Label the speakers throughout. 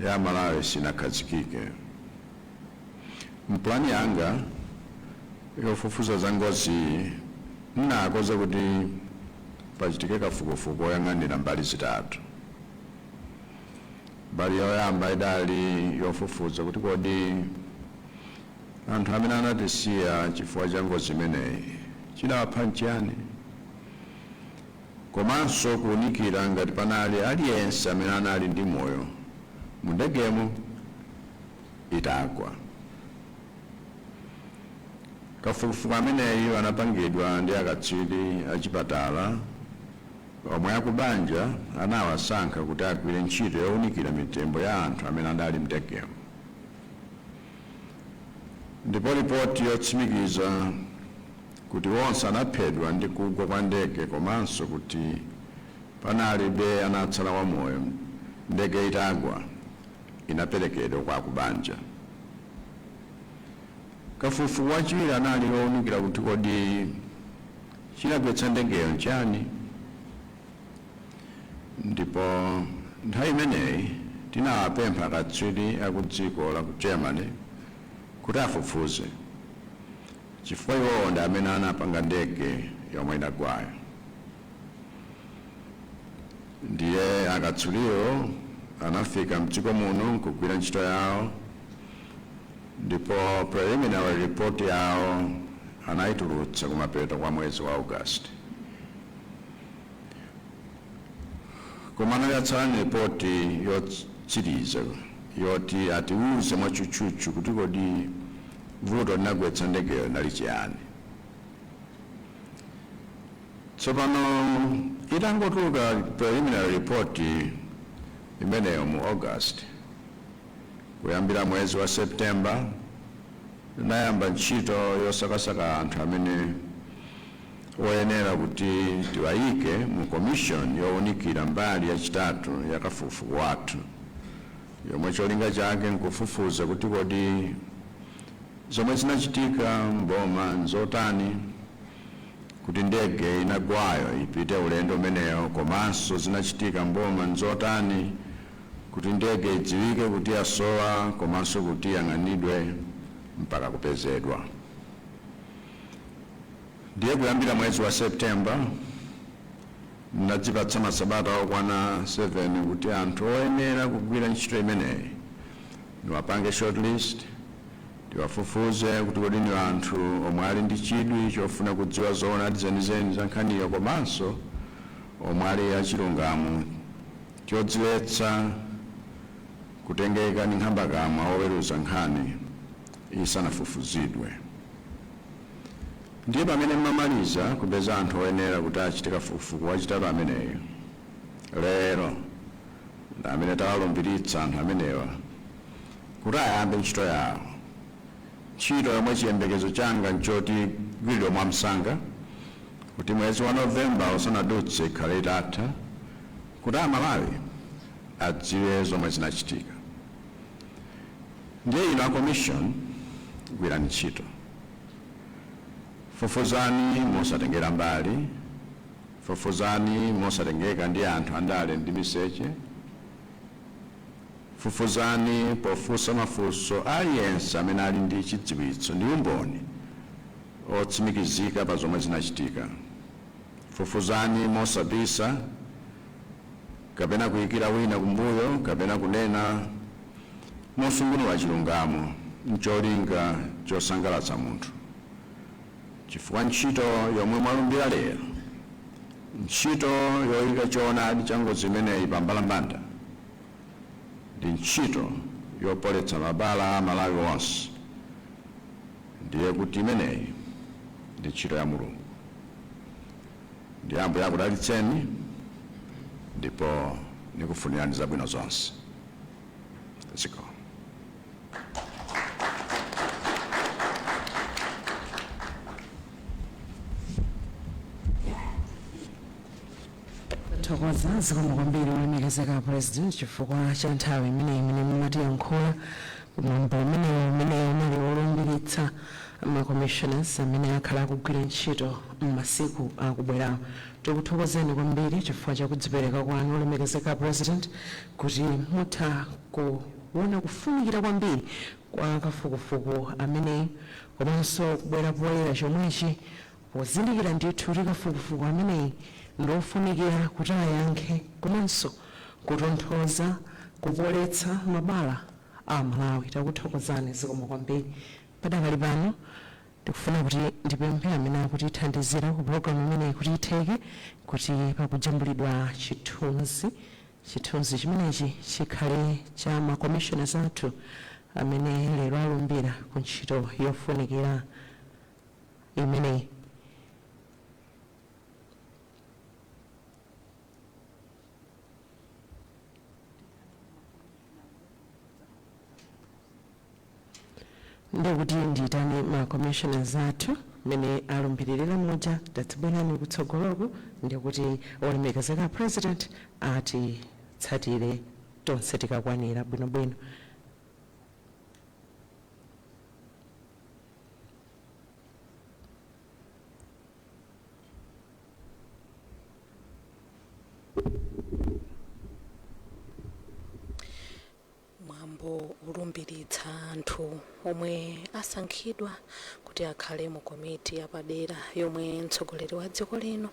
Speaker 1: ya Malawi sinakhazikike. Mpulani yanga yofufuza za ngozi nnakonza kuti pachitike kafukufuku oyang'anira mbali zitatu. Mbali yoyamba idali yofufuza kuti kodi anthu amene anatisiya chifukwa cha ngozi imeneyi chinawapha nchiyani, komanso kuunikira ngati panali aliyense amene anali ndi moyo mu ndegemo itagwa. Kafukufuku ameneyu anapangidwa ndi akatswiri achipatala omwe akubanja anawasankha kuti agwire ntchito yowunikira mitembo ya anthu amene adali mndegemo, ndipo ripoti yotsimikiza kuti onse anaphedwa ndi kugwa kwa ndege komanso kuti panalibe anatsala wamoyo ndege itagwa inaperekedwa kwa akubanja. Kafukufuku wachiwiri anali owunikira kuti kodi chinagwetsa ndegeyo nchani, ndipo nthawi imeneyi tinawapempha akatswiri aku dziko la ku Germany kuti afufuze, chifukwa iwowo ndi amene anapanga ndege yomwe inagwayo. Ndiye akatswiriwo anafika mdziko muno nkugwira ntchito yawo, ndipo preliminary report yawo anayitulutsa kumapeto kwa mwezi wa August. Koma anayatsala ni ripoti yotsiriza yoti atiuze mwatchutchutchu kuti kodi vuto linagwetsa ndegeyo linali chiyani. Tsopano itangotuluka preliminary report imeneyo mu August, kuyambira mwezi wa September tinayamba ntchito yosakasaka anthu amene oyenera kuti tiwayike mu commission yowunikira mbali yachitatu ya kafukufuku wathu, yomwe cholinga chake nkufufuza kuti kodi zomwe zinachitika mboma nzotani kuti ndege inagwayo ipite ulendo umeneyo, komanso zinachitika mboma nzotani kuti ndege idziwike kuti yasowa komanso kuti iyang'anidwe mpaka kupezedwa. Ndiye kuyambira mwezi wa September ndinadzipatsa masabata okwana 7 kuti anthu oyenera kugwira ntchito imeneyi ndiwapange shortlist, tiwafufuze kuti kodi ndi anthu omwe ali ndi chidwi chofuna kudziwa zoonadi zenizeni za nkhaniyo, komanso omwe ali achilungamo chodziletsa kutengeka ndi nkhambakamwa oweruza nkhani isanafufuzidwe. Ndiye pamene mmamaliza kupeza anthu oyenera kuti achite kafukufuku wachitatu ameneyo, lero ndi amene tawalumbiritsa anthu amenewa kuti ayambe ntchito yawo, ntchito yomwe chiyembekezo changa nchoti igwiridwe mwamsanga kuti mwezi wa November usanadutse ikhale itatha, kuti Amalawi adziwe zomwe zinachitika. Ndiye inu a commission gwirani ntchito, fufuzani mosatengera mbali, fufuzani mosatengeka ndi anthu andale ndi miseche, fufuzani pofunsa mafunso aliyense amene ali ndi chidziwitso ndi umboni otsimikizika pa zomwe zinachitika. Fufuzani mosabisa kapena kuyikira wina kumbuyo kapena kunena mosungunula chilungamo ncholinga chosangalatsa munthu, chifukwa ntchito yomwe mwalumbira lero, ntchito yoyika choonadi cha ngozi imeneyi pa mbalambanda, ndi ntchito yopoletsa mabala a Malawi onse. Ndiye kuti imeneyi ndi ntchito ya Mulungu. Ndiye Ambuye akudalitseni ndipo nikufunirani zabwino zonse. Zikomo.
Speaker 2: Thokoza, zikomo kwambiri olemekezeka President chifukwa cha nthawi imeneyi imene mumatiyankhula kumwambo umenewu umene unali wolumbiritsa ma commissioners amene akhala akugwira ntchito m'masiku akubwerawo. Tikuthokozeni kwambiri chifukwa cha kudzipereka kwanu, olemekezeka President, kuti mutha ku Kuona kufunikira kwambiri kwa kafukufuku amene, komanso kubwera poyera chomwechi pozindikira ndithu kuti kafukufuku ameneyi ndofunikira kuti ayankhe komanso kutonthoza, kupoletsa mabala a Malawi. Takuthokozani, zikomo kwambiri. Padakali pano ndikufuna kuti ndipemphe amene akutithandizira ku pulogalamu imeneyi kuti itheke, kuti pakujambulidwa chithunzi. Chithunzi chimenechi chikhale cha ma commissioners athu amene lero alumbira ku ntchito yofunikira imeneyi. Ndikuti ndiyitane ma commissioners athu amene alumbiririra muja. Tadzibwerani kutsogoloku, ndikuti olemekezeka President atitsatire tonse tikakwanira bwinobwino.
Speaker 3: Mwambo ulumbiritsa anthu omwe asankhidwa kuti akhale mu komiti yapadera yomwe mtsogoleri wa dziko lino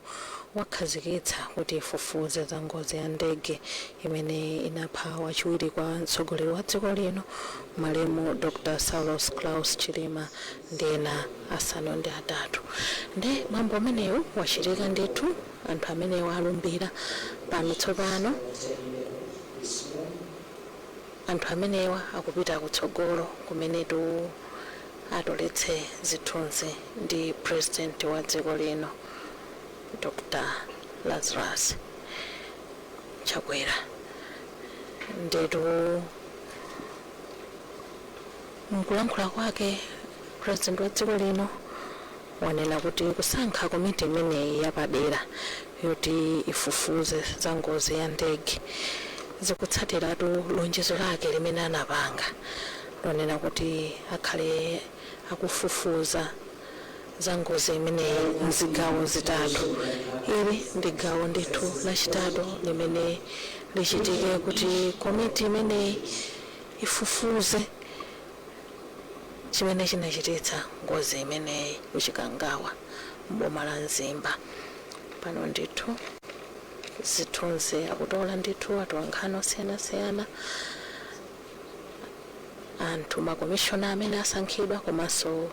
Speaker 3: wakhazikitsa kuti ifufuze za ngozi ya ndege imene inapha wachiwiri kwa mtsogoleri wa dziko lino, malemu Dr Saulos Klaus Chilima, ndi ena 8. Nde mwambo umenewu wachitika ndithu, anthu amenewo alumbira pano. Tsopano anthu amenewa akupita kutsogolo kumenetu atoletse zithunzi ndi President wa dziko lino, Dr Lazarus Chakwera. Ndetu mkulankhula kwake, President wa dziko lino wanena kuti kusankha komiti imeneyi yapadera yoti ifufuze za ngozi ya ndege zikutsatiratu lonjezo lake limene anapanga lonena kuti akhale akufufuza za ngozi imeneyi mzigawo zitatu. Ili ndi gawo ndithu lachitatu limene lichitike kuti komiti imeneyi ifufuze chimene chinachititsa ngozi imeneyi kuChikangawa, mboma la Mzimba. Pano ndithu zithunzi akutola ndithu atolankhani osiyanasiyana, anthu makomishona amene asankhidwa komanso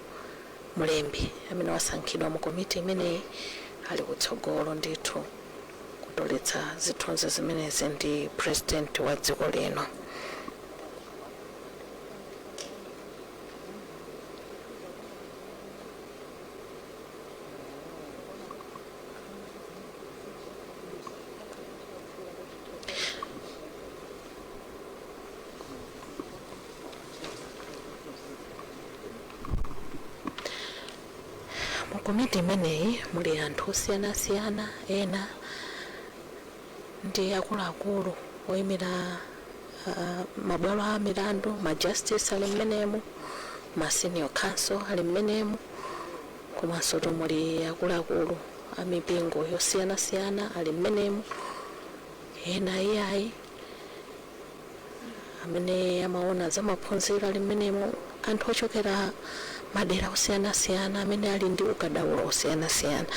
Speaker 3: mlembi amene wasankhidwa mu komiti imeneyi ali kutsogolo ndithu kutoletsa zithunzi zimenezi ndi President wa dziko lino. Mu komiti imeneyi muli anthu osiyanasiyana, ena ndi akuluakulu oyimira mabwalo a milandu, ma justice ali mmenemu, ma senior counsel ali mmenemu, komanso muli akuluakulu a mipingo yosiyanasiyana ali mmenemu, ena iyayi amene amaona za maphunziro ali mmenemu, anthu ochokera madera osiyanasiyana amene ali ndi ukadaulo osiyanasiyana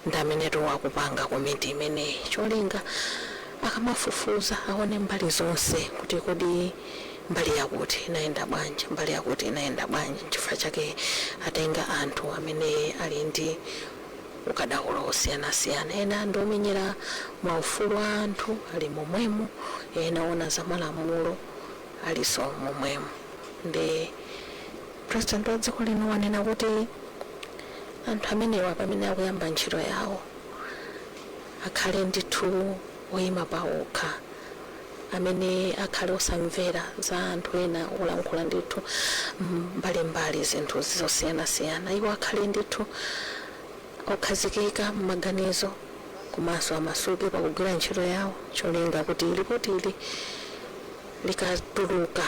Speaker 3: ndi amene akupanga komiti imeneyi. Cholinga akamafufuza aone mbali zonse, kuti kodi mbali yakuti inayenda bwanji, mbali yakuti inayenda bwanji. Chifukwa chake atenga anthu amene ali ndi ukadaulo osiyanasiyana. Ena ndi omenyera maufulu a anthu ali momwemo, ena ona za malamulo alinso momwemo. Ndi President wa dziko lino wanena kuti anthu amenewa pamene akuyamba ntchito yawo akhale ndithu oyima pawokha, amene akhale osamvera za anthu ena olankhula ndithu mbalimbali zinthu zosiyanasiyana. Iwo akhale ndithu okhazikika m'maganizo komanso amasuke pakugwira ntchito yawo, cholinga kuti ripoti ili likatuluka,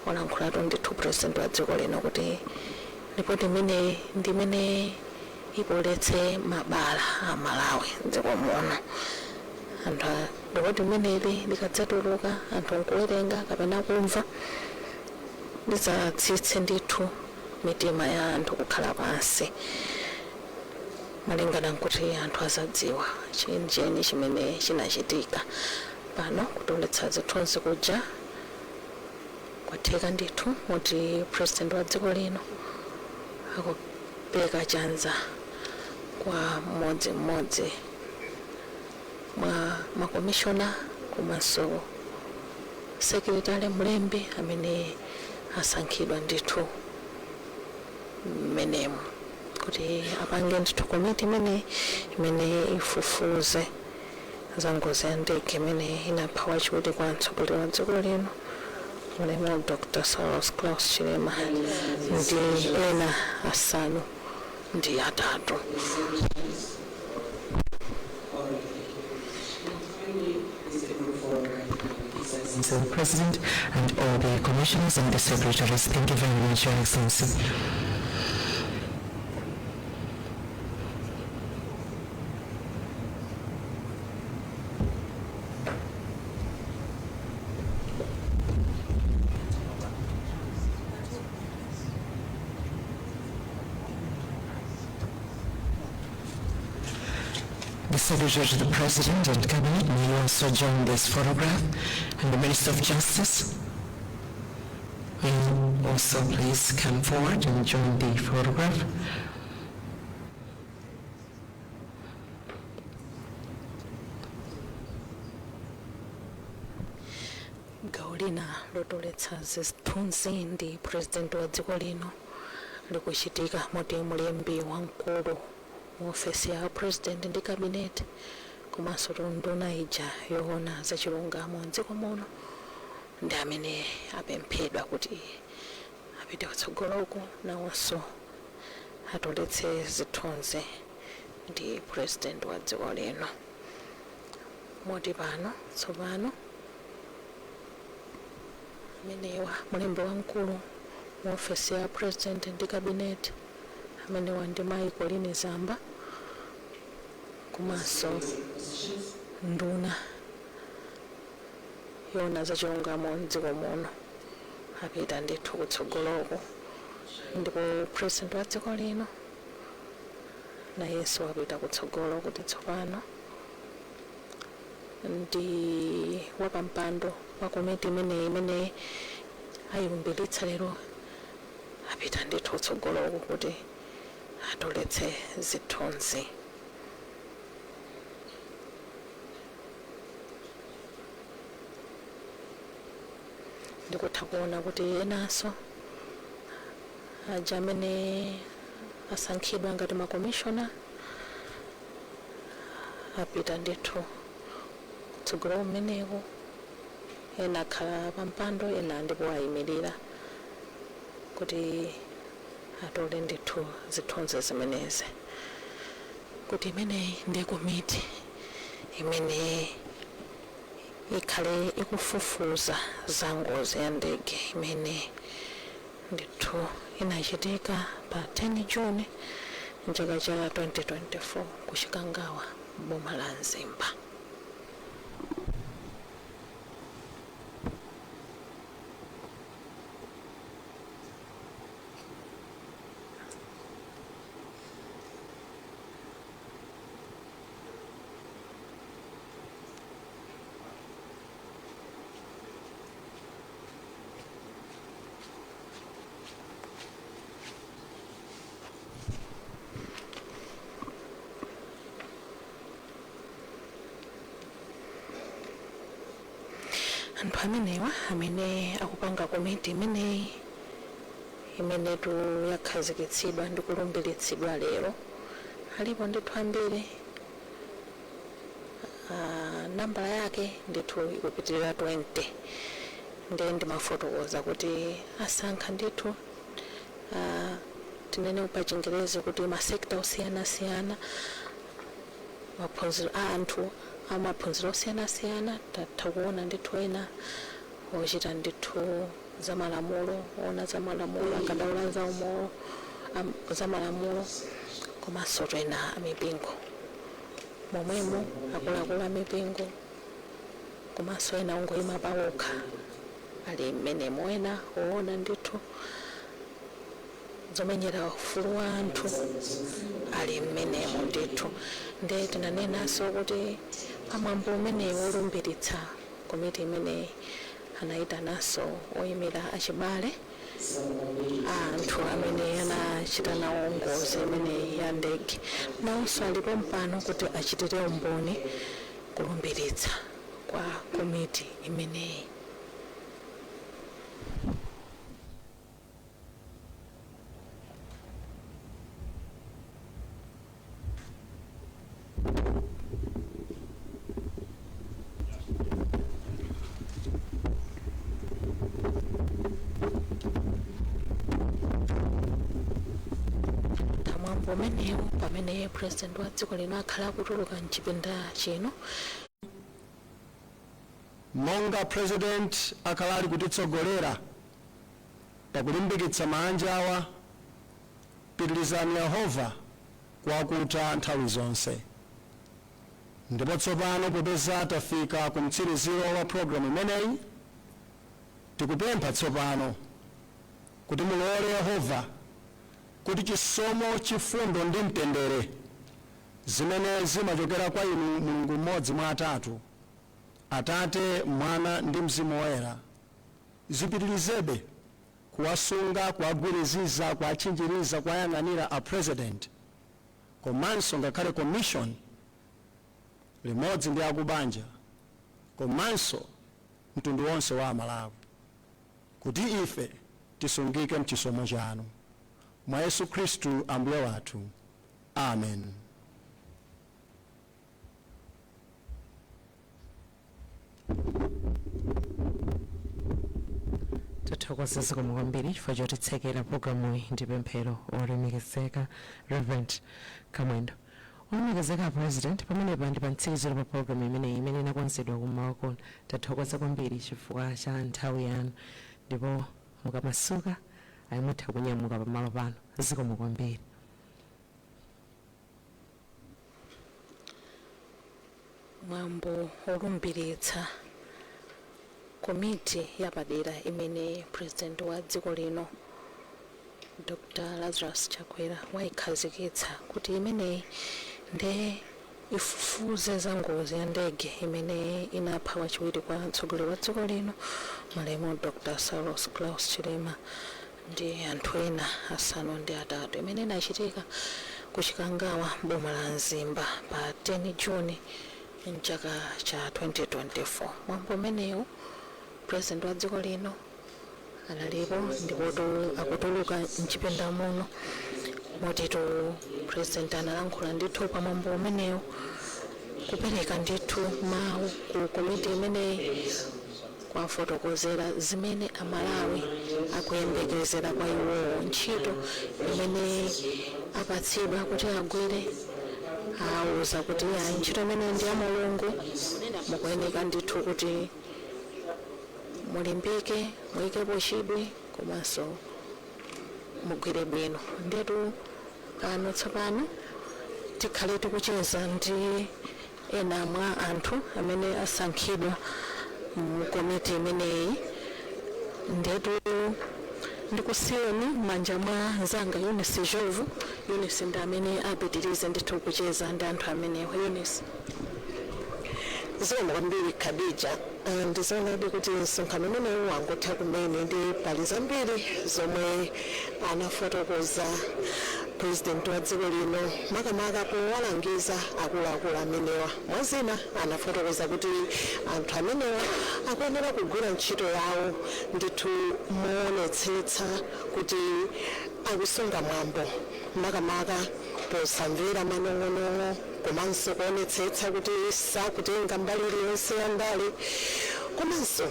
Speaker 3: walankhulatu ndithu President wa dziko lino kuti ripoti imeneyi ndi imene ipoletse mabala a Malawi mdziko muno. Anthu Lipoti limeneli likadzatuluka, anthu nkuwerenga kapena kumva, lidzatsitse ndithu mitima ya anthu kukhala pansi, malingana nkuti anthu azadziwa chenicheni chimene chinachitika. Pano kutoletsa zithunzi kuja kwatheka ndithu, moti President wa dziko lino akupereka chanza kwa mmodzimmodzi mwa makomishona komanso secretary, mlembi amene asankhidwa ndithu mmenemu kuti apange ndithu komiti imene ifufuze za ngozi ya ndege imene inapha wachiwiri kwa mtsogoleri wa dziko lino, malemu Dr Saulos Klaus Chilima, ndi ena 8.
Speaker 2: So the President and all the commissioners and the secretaries, thank you very much, Your Excellency. The Secretary to the President and Cabinet may also join this photograph, and the Minister of Justice will also please come forward and join the photograph.
Speaker 3: Gawo lina lotoletsa zithunzi ndi President wa dziko lino likuchitika, moti mlembi wamkulu mu ofesi ya President ndi Cabinet komanso nduna ija yoona zachilungamo mdziko muno ndi amene apemphedwa kuti apite kutsogoloku, nawonso atoletse zithunzi ndi President wa dziko lino. Moti pano tsopano amenewa, mlembi wamkulu mu ofesi ya President ndi Cabinet, amenewa ndi Mayi Colleen Zamba, komanso nduna yoona zachilungamo mdziko muno, apita ndithu kutsogoloko, ndipo President wa dziko lino nayenso wapita kutsogolo kuti tsopano ndi wapampando wa komiti imeneyi imene ayilumbiritsa lero, apita ndithu kutsogoloko kuti atoletse zithunzi. Ndikutha kuona kuti enanso aja amene asankhidwa ngati makomishona apita ndithu kutsogolo kumeneko, ena akhala pampando, ena ndipo ayimirira kuti atole ndithu zithunzi zimenezi, kuti imeneyi ndiye komiti imene ikhale ikufufuza za ngozi ya ndege imene ndithu inachitika pa 10 June mchaka cha 2024 ku Chikangawa, boma la Mzimba. Anthu amenewa amene akupanga komiti imeneyi imenetu yakhazikitsidwa ndi kulumbiritsidwa lero alipo ndithu ambiri. Nambala yake ndithu ikupitirira 20. Ndiye ndimafotokoza kuti asankha ndithu, tinene pa Chingerezi kuti ma sector osiyanasiyana, maphunziro a anthu amaphunziro osiyanasiyana. Tatha kuona ndithu ena ochita ndithu zamalamulo, ona zamalamulo, akadaulo za umoyo, zamalamulo, komanso ena amipingo momwemo, akuluakulu amipingo. Komanso ena ongoyima pawokha ali mmenemo, ena oona ndithu zomenyera ufulu wa anthu ali mmenemo ndithu. Nde tinanenanso kuti pamwambo umenewu wolumbiritsa komiti imeneyi anayitananso oyimira achibale anthu amene anachita nawo ngozi imeneyi ya ndege. Nawonso alipo mpano kuti achitire umboni kulumbiritsa kwa komiti imeneyi. Mwambo umenewu, pamene President wa dziko lino akhala akutuluka mchipinda chino.
Speaker 4: Monga President akhala ali kutitsogolera pakulimbikitsa mabanja awa, pitirizani Yehova kuwakuta nthawi zonse. Ndipo tsopano popeza tafika ku mtsiriziro wa programu imeneyi, tikupempha tsopano kuti mulole Yehova kuti chisomo, chifundo ndi mtendere zimene zimachokera kwa inu Mulungu mmodzi mwa atatu, Atate, Mwana ndi Mzimu Woyera, zipitirizebe kuwasunga, kuwagwiriziza, kuwatchinjiriza, kuwayang'anira a President komanso ngakhale commission limodzi ndi akubanja komanso mtundu wonse wa Amalawi, kuti ife tisungike mchisomo chanu mwa Yesu Khristu Ambuye wathu. Amen.
Speaker 2: Tathokoza, zikomo kwambiri chifukwa chotitsekera programuyi ndi pemphero, olemekezeka Reverend Kamwendo. Olemekezeka President, pamenepa ndi pa mtsiriziro pa programu imeneyi imene inakonzedwa kummawa kuno. Tathokoza kwambiri chifukwa cha nthawi yanu, ndipo mukamasuka ayi mutha kunyamuka pamalo pano. Zikomo kwambiri.
Speaker 3: Mwambo olumbiritsa komiti yapadera imene President wa dziko lino Dr Lazarus Chakwera wayikhazikitsa kuti imeneyi nde ifufuze za ngozi ya ndege imene inapha wachiwiri kwa mtsogoleri wa dziko lino, malemu Dr Saulos Klaus Chilima, ndi anthu ena 8, imene inachitika ku Chikangawa, boma la Mzimba, pa 10 Juni mchaka cha 2024. Mwambo umenewu President wa dziko lino analipo, ndipo akutuluka mchipinda muno. Motitu President analankhula ndithu pamwambo umenewu, kupereka ndithu mawu ku komiti imeneyi, kuwafotokozera zimene Amalawi akuyembekezera kwa iwowo, ntchito imene apatsidwa kuti agwire. Awuza kuti ayi, ntchito imene ndi ya Mulungu, mukuyeneka ndithu kuti mulimbike, muyikepo chidwi komanso mugwire bwino. Ndetu pano tsopano tikhale tikucheza ndi ena mwa anthu amene asankhidwa mu komiti imeneyi. Ndetu ndikusiyeni m'manja mwa mzanga Eunice Jovu. Eunice ndi amene apitirize ndithu kucheza ndi anthu amenewa. Eunice.
Speaker 5: Zikomo kwambiri, Khadija. Ndizoonadi kuti msonkhano umenewu wangotha kumene, ndi pali zambiri zomwe anafotokoza President wa dziko lino, makamaka powalangiza akuluakulu amenewa. Mwazina anafotokoza kuti anthu amenewa akuyenera kugwira ntchito yawo ndithu moonetsetsa kuti akusunga mwambo, makamaka posamvera manong'onong'o, komanso kuonetsetsa kuti sakutenga mbali iliyonse ya ndale, komanso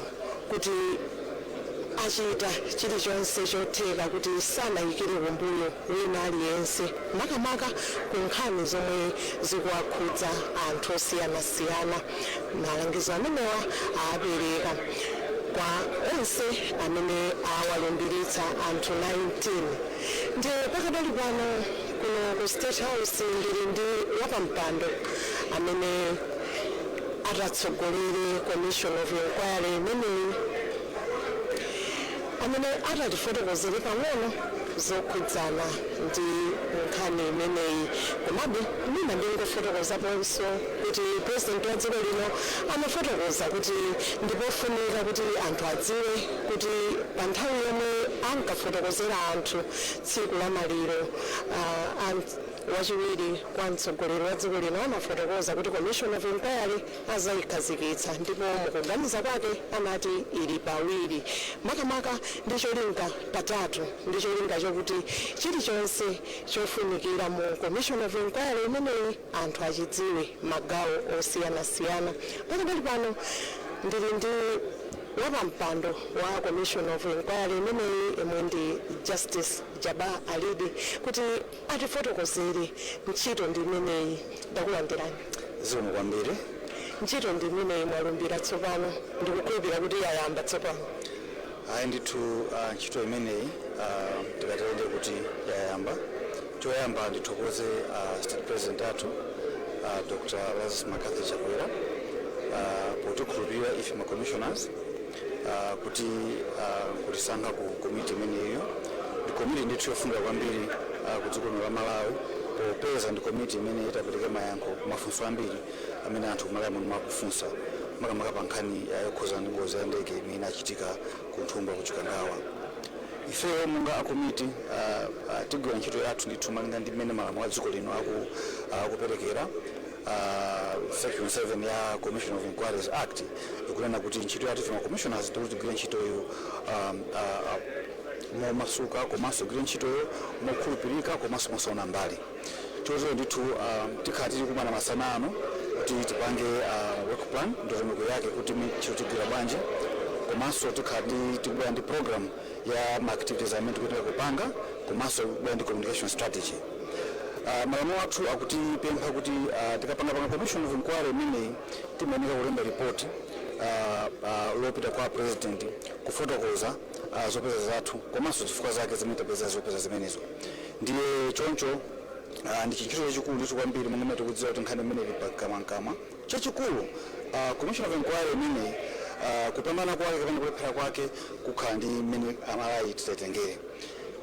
Speaker 5: kuti achita chilichonse chotheka kuti sanayikire kumbuyo wina aliyense, makamaka ku nkhani zomwe zikuwakhudza anthu osiyanasiyana. Malangizo amenewa apereka kwa onse amene awalumbiritsa, anthu 19. Ndiye pakadali pano kuno ku State House ndili ndi wapampando amene Atatsogolere commission of inquiry imeneyi, amene atatifotokozere pang'ono zokhudzana ndi nkhani imeneyi. Komabe mwina ndingofotokozaponso kuti President wa dziko lino amafotokoza kuti ndipofunika kuti anthu adziwe kuti pa nthawi yomwe ankafotokozera anthu tsiku la maliro wachiwiri kwa mtsogoleri wa dziko lino amafotokoza kuti commission of inquiry azayikhazikitsa, ndipo mukuganiza kwake anati ili pawiri, makamaka ndi cholinga patatu, ndi cholinga chokuti chilichonse chofunikira mu commission of inquiry imeneyi anthu achidziwe, magawo osiyanasiyana. Pakadali pano ndili ndi wapampando wa commission of inquiry imeneyi, imwe ndi Justice Jabbar Alide, kuti atifotokozere ntchito ndi imeneyi. Ndakulandirani.
Speaker 6: Zikomo kwambiri.
Speaker 5: Ntchito ndi imeneyi, mwalumbira tsopano, ndikukhulupirira kuti yayamba tsopano.
Speaker 6: Ayi ndithu, ntchito imeneyi tikatende kuti yayamba. Choyamba ndithokoze State President athu, Dr Lazarus McCarthy Chakwera, potikhulupirira ife ma commissioners kuti kutisankha ku komiti imeneyo. Ndi komiti ndithu yofunika kwambiri ku dziko lino la Malawi, popeza ndi komiti imene itapereke mayankho mafunso ambiri amene anthu kumalawi muno makufunsa, makamaka pa nkhani yokhuza ndi ngozi ya ndege imene inachitika ku Nthungwa, ku Chikangawa. Ifeyo monga akomiti tigwira ntchito yathu ndithu malinga ndi mmene malamulo a dziko lino akuperekera. Section 7 ya Commission of Inquiries Act ikunena kuti ntchito yathu ife ma commissioners tikuti tigwire ntchitoyo momasuka, komanso kugwira ntchitoyo mokhulupirika, komanso mosaona mbali. Chotero ndithu tikhala tili kumana masana ano kuti tipange work plan, ndondomeko yake kuti ntchito tigwira bwanji, komanso tikhala tikubwera ndi program ya ma activities amene tikuyenera kupanga, komanso kubwera ndi communication strategy. Malamulo athu akutipempha kuti tikapangapanga commission of inquiry imeneyi, timayenera kulemba ripoti lopita kwa President kufotokoza zopeza zathu komanso zifukwa zake zimene tapeza zopeza zimenezo. Ndiye choncho ndi chintchito chachikulu ndithu kwambiri, monga mmene tikudziwa kuti nkhani imeneyi pakamwankamwa. Chachikulu, commission of inquiry imeneyi, kupambana kwake kapena kulephera kwake kukhala ndi mmene Amalawi titayitengere.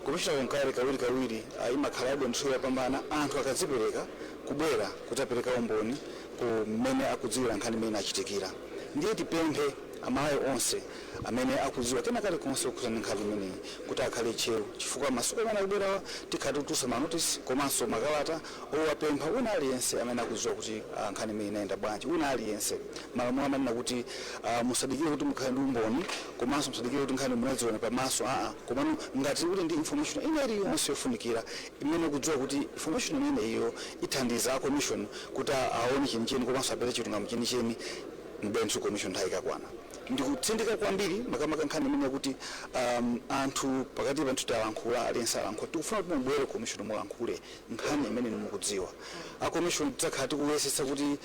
Speaker 6: Commission of inquiry kawiri kawiri imakhala yabwino ndithu, yapambana anthu akadzipereka kubwera kudzapereka umboni ku mmene akudziwira nkhani imene achitikira. Ndiye tipemphe Amalawi onse amene akudziwa kena kalikonse kukhuza ndi nkhani imeneyi kuti akhale tcheru, chifukwa masiku amene akubwerawa tikhala tikutulutsa manotisi komanso makalata owapempha wina aliyense amene akudziwa kuti nkhani imene inayenda bwanji. Wina aliyense, malamulo amanena kuti musadikire kuti mukhale ndi umboni, komanso musadikire kuti nkhani munadziona pamaso, aa, komano ngati uli ndi information ina iliyonse yofunikira imene kudziwa kuti information imene iyo ithandiza a commission kuti aone chenicheni komanso apeze chilungamo chenicheni, mbenthu commission nthawi ikakwana. Ndikutsindika kwambiri makamaka nkhani imene kuti anthu pakati panthu talankhula, aliyense alankhula, tikufuna kuti mubwere commission mulankhule nkhani imene mukudziwa. A commission tidzakhala tikuyesetsa kuti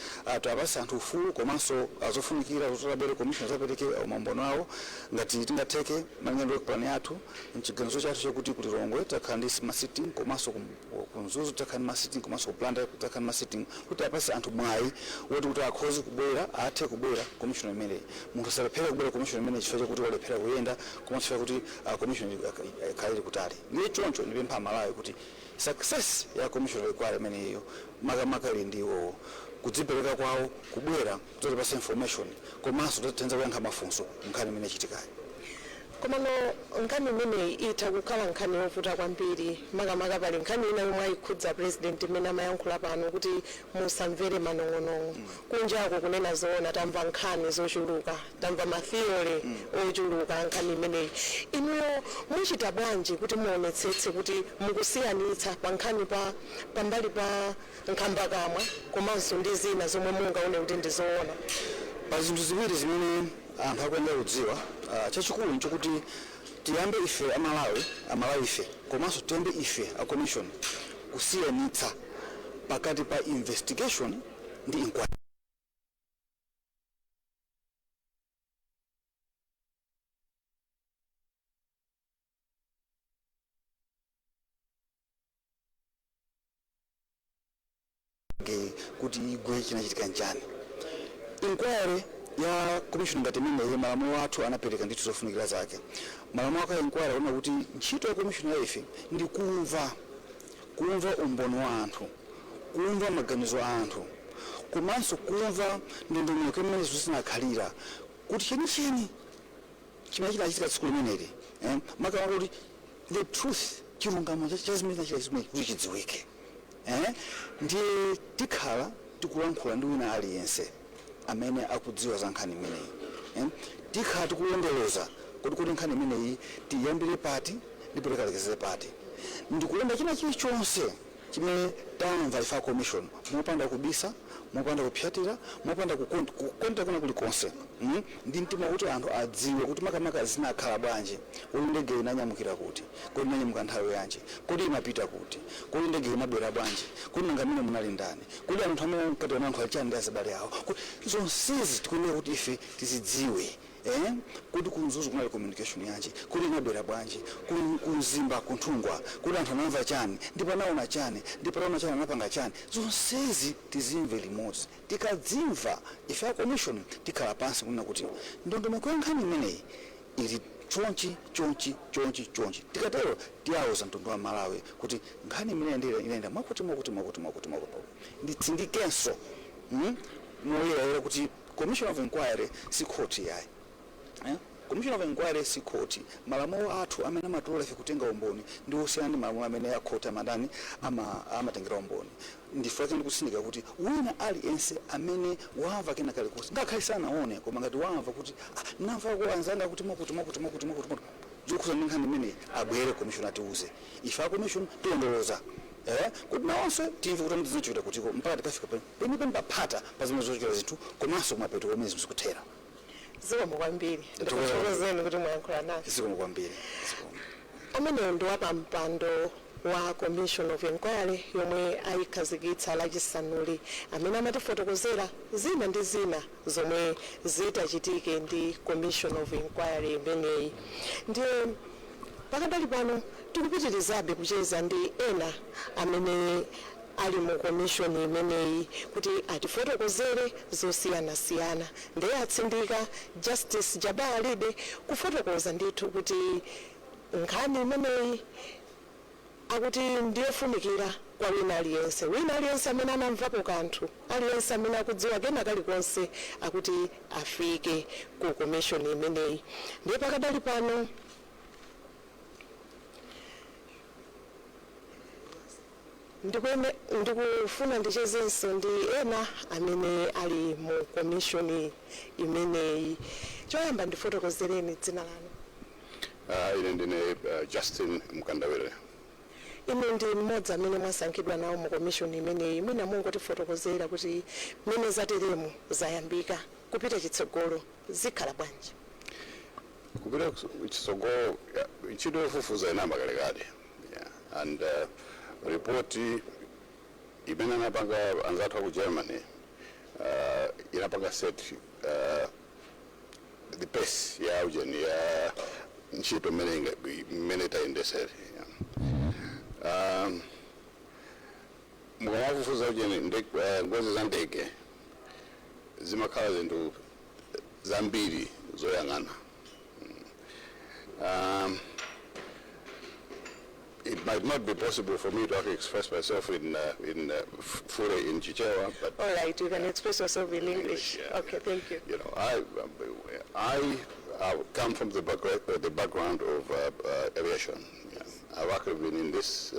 Speaker 6: tiwapatse anthu ufulu komanso zofunikira zoti abwere commission zapereke maumboni awo. Ngati tingatheke, malinga ndi work plan yathu, mchiganizo chathu chakuti ku Lilongwe tidzakhala ndi ma sitting, komanso ku Mzuzu tidzakhala ndi ma sitting, komanso ku Blantyre tidzakhala ndi ma sitting, kuti apatse anthu mwayi woti kuti akhoze kubwera, athe kubwera commission imeneyi. Munthu asalephere kubwera commission imeneyi chifukwa chakuti walephera kuyenda, komanso chifukwa chakuti commission ikhale ili kutali. Ndiye choncho ndipempha Amalawi kuti success ya commission of inquiry imeneyiyo makamaka ili ndi iwowo, kudzipereka kwawo kubwera kudzatipatsa information komanso kudzatithandiza kuyankha mafunso nkhani imene ichitikayi.
Speaker 5: Komano nkhani imeneyi itha kukhala nkhani yovuta kwambiri, makamaka pali nkhani ina yomwe ayikhudza President imene amayankhula pano kuti musamvere manong'onong'o kunjako. Kunena zoona, tamva nkhani zochuluka, tamva ma theory ochuluka nkhani imeneyi. Inuyo muchita bwanji kuti muonetsetse kuti mukusiyanitsa pa nkhani pa pambali pa nkhambakamwa komanso ndi zina zomwe mungaone kuti ndi zoona?
Speaker 6: Pa zinthu ziwiri zimene anthu akuyenera kudziwa, chachikulu nchokuti tiyambe ife Amalawi, Amalawi ife, komanso tiyambe ife a commission kusiyanitsa pakati pa investigation ndi inquiry. Kuti igwe chinachitika nchani? Inquiry ya commission ngati imeneyi, malamulo athu anapereka ndithu zofunikira zake. Malamulo aka inquiry akunena kuti ntchito ya commission ya ife ndi kumva umboni wa anthu, kumva maganizo a anthu, komanso kumva ndondomeko imene zinakhalira kuti chenicheni chimene chinachitika tsiku limeneli, makamaka kuti the truth, chilungamo cha zimene zinachitika zimene kuti chidziwike. Ndiye tikhala tikulankhula ndi wina aliyense amene akudziwa za nkhani imeneyi. Tikhala tikulondoloza kuti nkhani imeneyi tiyambire pati ndipo tikalekezere pati, ndikulemba china chilichonse chimene tamva ife a commission, mopanda kubisa, mopanda kupyatira, mopanda kukonda kuna kulikonse, Ndi mtima kuti anthu adziwe kuti makamaka zinakhala bwanji, kodi ndege inanyamukira kuti, kodi inanyamuka nthawi yanji, kodi imapita kuti, kodi ndege inabwera bwanji, kodi nanga amene munali ndani, kodi anthu amene mkati anankho achani ndi azibale awo. Kuti zonsezi tikuyenera kuti ife tizidziwe, Kuti ku Mzuzu kunali communication yanji, kuti inabwera bwanji, ku Mzimba, kunthungwa, kuti anthu anamva chani ndipo anaona chani, ndipo anaona chani, anapanga chani. Zonsezi tizimve limodzi. Tikadzimva ife a commission, tikhala pansi kunena kuti ndondomeko ya nkhani imeneyi ili chonchi, chonchi, chonchi, chonchi. Tikatero tiyawuza mtundu wa Malawi kuti nkhani imeneyi ndiyenda inayenda mwakuti, mwakuti, mwakuti, mwakuti, mwakuti. Nditsindikenso, moyerayera kuti commission of inquiry si khoti yayi, Commission of inquiry si khoti. Malamulo athu amene amatilola ife kutenga umboni ndi osiyana ndi malamulo amene akhoti amadani amatengera umboni. Ndifuna ndikutsindika kuti wina aliyense amene wamva kena kalikonse, ngakhale sanaone, koma ngati wamva kuti, ah, namva anzanga kuti mwakuti, mwakuti, mwakuti, mwakuti, mwakuti zokhuza ndi nkhani imeneyi, abwere commission, atiuze. Ife a commission tilondoloza, kuti nawonso timve kuti zinachokera kutiko mpaka tikafika penipeni paphata pa zimene zochokera zinthu komanso kumapeto komwe zinthu zikuthera.
Speaker 5: Zikomo kwambiri, ndikuthokozeni kuti mwayankhula nafe.
Speaker 6: Zikomo kwambiri, zikomo.
Speaker 5: Ameneyo ndi wapampando wa commission of inquiry yomwe ayikhazikitsa Lachisanuli, amene amatifotokozera zina ndi zina zomwe zitachitike ndi commission of inquiry imeneyi. Ndiye pakadali pano tikupitirizabe kucheza ndi ena amene ali mu commission imeneyi kuti atifotokozere zosiyanasiyana. Ndiye atsindika Justice Jabbar Alide kufotokoza ndithu kuti nkhani imeneyi akuti ndiyofunikira kwa wina aliyense, wina aliyense amene anamvapo kanthu, aliyense amene akudziwa kena kalikonse, akuti afike ku commission imeneyi. Ndiye pakadali pano ndikufuna ndichezenso ndi ena amene ali mu commission imeneyi. Choyamba ndifotokozereni dzina lanu.
Speaker 7: Ine ndine Justin Mkandawire.
Speaker 5: Inu ndi mmodzi amene mwasankhidwa nawo mu commission imeneyi. Mwina mungotifotokozera kuti mmene zateremu zayambika, kupita chitsogolo zikhala bwanji?
Speaker 7: Kupita chitsogolo, ntchito yofufuza inayamba kalekale, yeah. And ripoti imene anapanga anzathu aku Germany inapanga set the pace ya ujeni ya ntchito mmene tayendesere, yeah. Mukamafufuza ujeni ngozi za ndege, zimakhala zinthu zambiri zoyang'ana. It might not be possible for me to actually express myself in fully in Chichewa, but
Speaker 5: All right, you can express yourself in English.
Speaker 7: Yeah.
Speaker 5: Okay, thank you.
Speaker 7: I come from the background of aviation. Yeah. I've actually been in this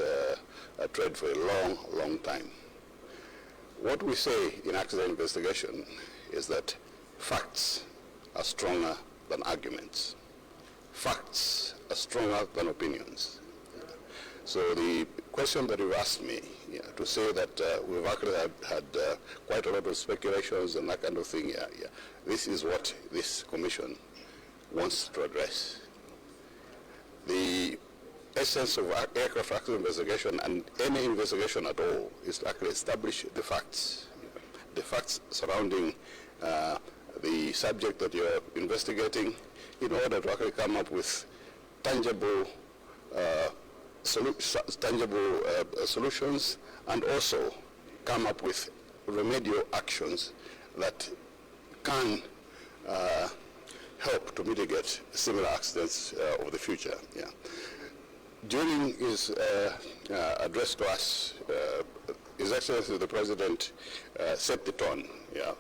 Speaker 7: trade for a long, long time. What we say in accident investigation is that facts are stronger than arguments. Facts are stronger than opinions. So the question that you asked me, yeah, to say that we've actually had quite a lot of speculations and that kind of thing, yeah. This is what this commission wants to address. The essence of aircraft accident investigation and any investigation at all is to actually establish the facts surrounding the subject that you're investigating in order to actually come up with tangible solutions and also come up with remedial actions that can help to mitigate similar accidents of the future. Yeah. During his address to us, His Excellency the President set the tone, yeah,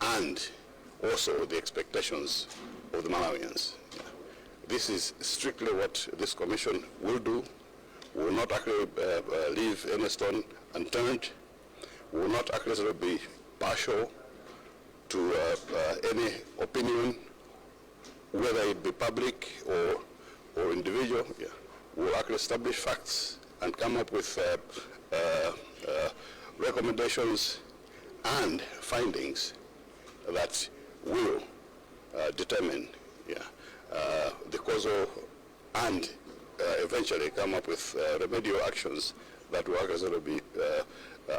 Speaker 7: and also the expectations of the Malawians. Yeah. This is strictly what this commission will do. We will not actually leave any stone unturned. We will not actually be partial to any opinion, whether it be public or individual. Yeah. We will actually establish facts and come up with recommendations and findings that will determine, yeah, the causal and eventually come up with remedial actions that will actually be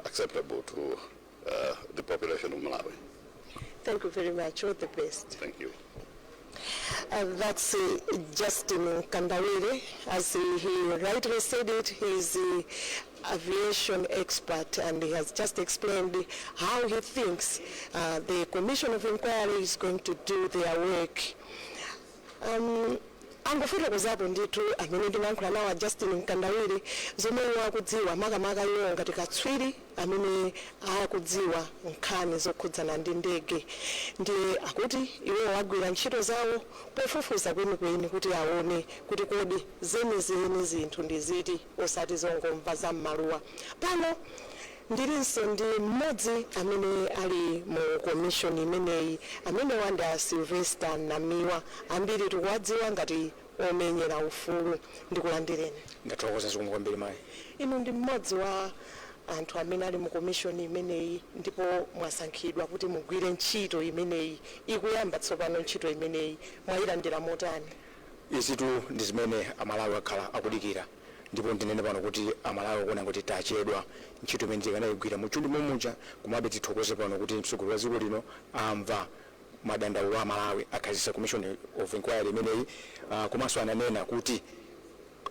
Speaker 7: acceptable to the population of Malawi.
Speaker 5: Thank you very much. All the best.
Speaker 7: Thank you.
Speaker 5: That's Justin Kandawire. As he rightly said it, he's the aviation expert, and he has just explained how he thinks the Commission of Inquiry is going to do their work. Angofotokozapo ndithu amene ndinayankhula nawo a Justin Mkandawire zomwe iwo akudziwa, makamaka iwo ngati katswiri amene akudziwa nkhani zokhudzana ndi ndege. Ndiye akuti iwo agwira ntchito zawo pofufuza kwenikweni kuti aone kuti kodi zenizeni zinthu ndi ziti, osati zongomva za m'maluwa. Pano ndilinso ndi mmodzi amene ali mu commission imeneyi, amene wanda Sylvester Namiwa, ambiri tikuwadziwa ngati omenyera ufulu. Ndikulandireni.
Speaker 6: Ndathokoza, zikomo kwambiri mayi.
Speaker 5: Inu ndi mmodzi wa anthu amene ali mu commission imeneyi, ndipo mwasankhidwa kuti mugwire ntchito imeneyi. Ikuyamba tsopano ntchito imeneyi, mwayilandira motani?
Speaker 6: Izitu ndi zimene Amalawi akhala akudikira, ndipo ndinene pano kuti Amalawi akuona kuti tachedwa, ntchito imene tikanayigwira muchundi momuja. Komabe tithokoze pano kuti mtsogoleri wa dziko lino amva madandaulo a Malawi, akhazikitsa commission of inquiry imeneyi. Komanso ananena kuti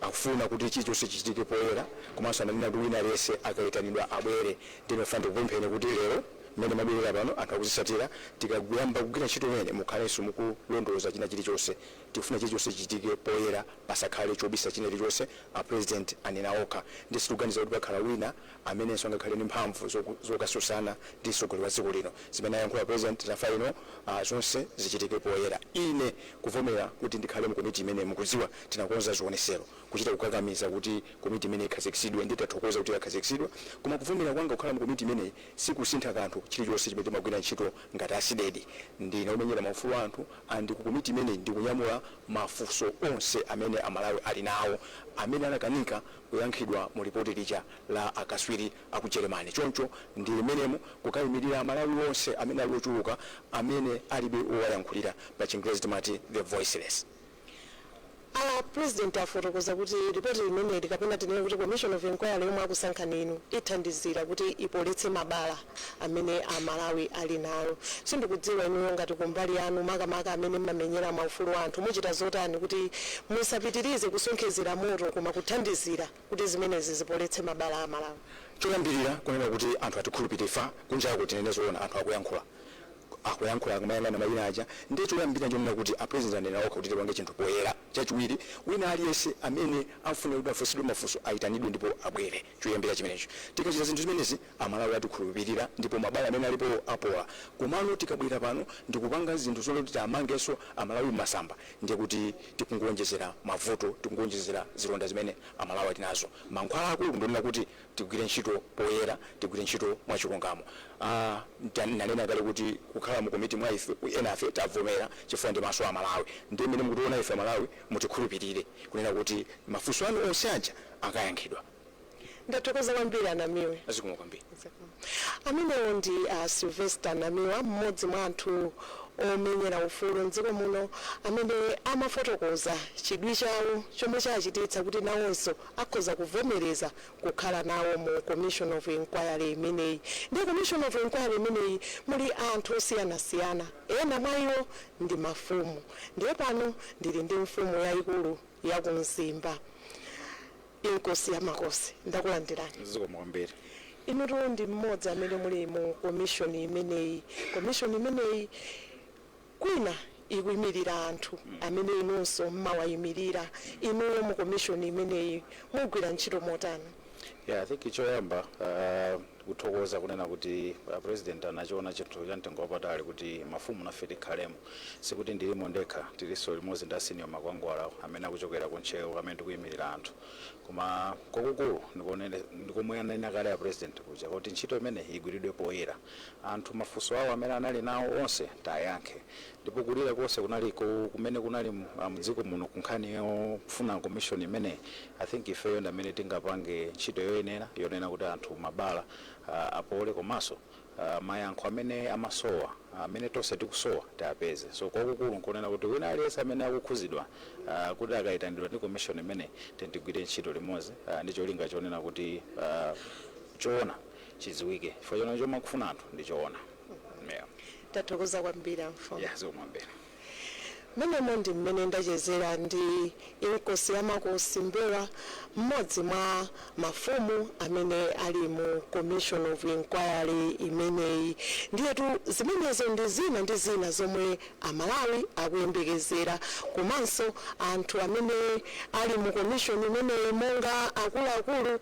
Speaker 6: akufuna kuti chilichonse chichitike poyera, komanso ananena kuti wina aliyense akayitanidwa abwere. Ndinofuna ndikupempheni kuti lero mmene mabwerera pano, anthu akuzitsatira, tikayamba kugwira ntchito imene, mukhalenso mukulondoloza china chilichonse. Tikufuna chilichonse chichitike poyera, pasakhale chobisa china chilichonse. A President anena okha, ndi sitikuganiza kuti pakhala wina amenenso angakhale ndi mphamvu zokasusana ndi mtsogoleri wa dziko lino. Zimene ayankhula President tafa ino, zonse zichitike poyera. Ine kuvomera kuti ndikhale mu komiti imene, mukudziwa tinakonza zionesero kuchita kukakamiza kuti komiti imene ikhazikitsidwe, nditathokoza kuti yakhazikitsidwa. Koma kuvomera kwanga kukhala mu komiti imeneyi sikusintha kanthu chilichonse chimene timagwira ntchito ngati a CDEDI. Ndine omenyera maufulu anthu, and ku komiti imeneyi ndikunyamula mafunso onse amene Amalawi ali nawo, amene anakanika kuyankhidwa mu ripoti lija la akaswiri aku Germany. Choncho ndi limenemo kukayimirira Amalawi onse amene ali ochuluka, amene alibe owayankhulira, pa Chingerezi timati the voiceless.
Speaker 5: A President afotokoza kuti ripoti limeneli, kapena tinene kuti commission of inquiry yomwe akusankhani inu, ithandizira kuti ipoletse mabala amene Amalawi ali nawo. Sindikudziwa inuyo ngati kumbali yanu, makamaka amene mmamenyera maufulu anthu, muchita zotani kuti musapitirize kusonkhezera moto, koma kuthandizira kuti zimenezi zipoletse mabala a Malawi?
Speaker 6: Choyambirira kunena kuti anthu atikhulupirire fa kunjako, tinene zoona, anthu akuyankhula, akuyankhula akumayang'ana mayina aja. Ndiye choyambira nchonena kuti a President anena okha kuti tipange chinthu poyera. Chachiwiri, wina aliyense amene afuna kuti afunsidwe mafunso ayitanidwe ndipo abwere. Choyambira chimenecho. Tikachita zinthu zimenezi, Amalawi atikhulupirira ndipo mabala amene alipo apola. Komano tikabwera pano ndikupanga zinthu zoti tiamangenso Amalawi mmasamba, ndiye kuti tikungonjezera mavuto, tikungonjezera zilonda zimene Amalawi ali nazo. Mankhwala akulu ndionena kuti tigwire ntchito poyera, tigwire ntchito mwachilungamo. Nanena kale kuti kukhala mu komiti mwa ife ena afe tavomera chifukwa ndi maso a Malawi. Ndi mmene mukutiona ife Amalawi, mutikhulupirire kunena kuti mafunso anu onse aja akayankhidwa.
Speaker 5: Ndathokoza kwambiri, Anamiwe.
Speaker 6: Zikomo kwambiri.
Speaker 5: Amenewo ndi Sylvester Namiwa, mmodzi mwa anthu omenyera ufulu mdziko muno, amene amafotokoza chidwi chawo chomwe chachititsa kuti nawonso akhoza kuvomereza kukhala nawo mu commission of inquiry imeneyi. Ndi commission of inquiry imeneyi muli anthu osiyanasiyana, ena mwa iwo ndi mafumu. Ndiye pano ndili ndi mfumu yayikulu yakumzimba, Inkosi ya Makosi. Ndakulandirani.
Speaker 6: Zikomo kwambiri.
Speaker 5: Inutu ndi mmodzi amene muli mu commission imeneyi. Commission imeneyi Kwina ikuyimirira anthu amene inunso mmawayimirira. Inuyo mu commission imeneyi mugwira ntchito motani?
Speaker 6: Yeah, I think choyamba kuthokoza kunena kuti President anachiona chinthu cha mtengo wapatali kuti mafumu nafe tikhalemo. Sikuti ndilimo ndekha, tilinso limodzi ndi senior Makwangwala amene akuchokera ku Ntcheu, amene ndikuyimirira anthu. Koma kwakukulu ndikomwe anena kale ya President kuja kuti ntchito imene igwiridwe poyera, anthu mafunso awo amene anali nawo onse tayankhe, ndipo kulira konse kunaliko kumene kunali mdziko muno kunkhani yofuna commission imene, I think ifeyo ndi amene tingapange ntchito yoyenera yonena kuti anthu mabala apole, komanso mayankho amene amasowa, amene tonse tikusowa, tiapeze. So kwakukulu nkunena kuti wina aliyense amene akukhuzidwa kuti akayitanidwa ndi commission imene, tigwire ntchito limodzi ndi cholinga chonena kuti choona chidziwike, chifukwa chona chomwe akufuna anthu ndi choona, yeah.
Speaker 5: Tathokoza kwambiri, amfumu.
Speaker 6: Yeah, zikomo kwambiri.
Speaker 5: Mmenemo ndi mmene ndachezera ndi Inkosi ya Makosi Mbewa, mmodzi mwa mafumu amene ali mu Commission of Inquiry imeneyi. Ndiyetu zimenezo ndi zina ndi zina zomwe Amalawi akuyembekezera, komanso anthu amene ali mu commission imeneyi monga akuluakulu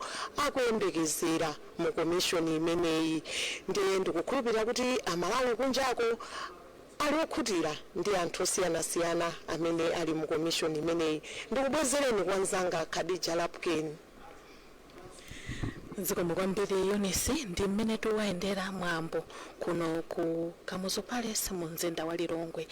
Speaker 5: akuyembekezera mu commission imeneyi. Ndiye ndikukhulupirira kuti Amalawi kunjako ali okhutira ndi anthu osiyanasiyana amene ali mu commission imeneyi. Ndikubwezereni kwa mzanga Khadija Lapken.
Speaker 3: Zikomo kwambiri, Eunice. Ndi mmene tiwayendera mwambo kuno ku Kamuzu Palace mu mzinda wa Lilongwe.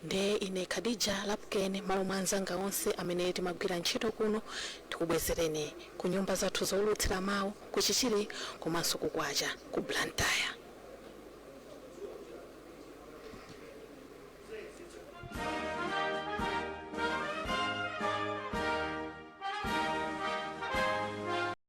Speaker 3: Nde ine Khadija Lapken, malo mwa anzanga onse amene timagwira ntchito kuno, tikubwezereni ku nyumba zathu zowulutsira mawu ku Chichiri komanso ku Kwacha ku Blantyre.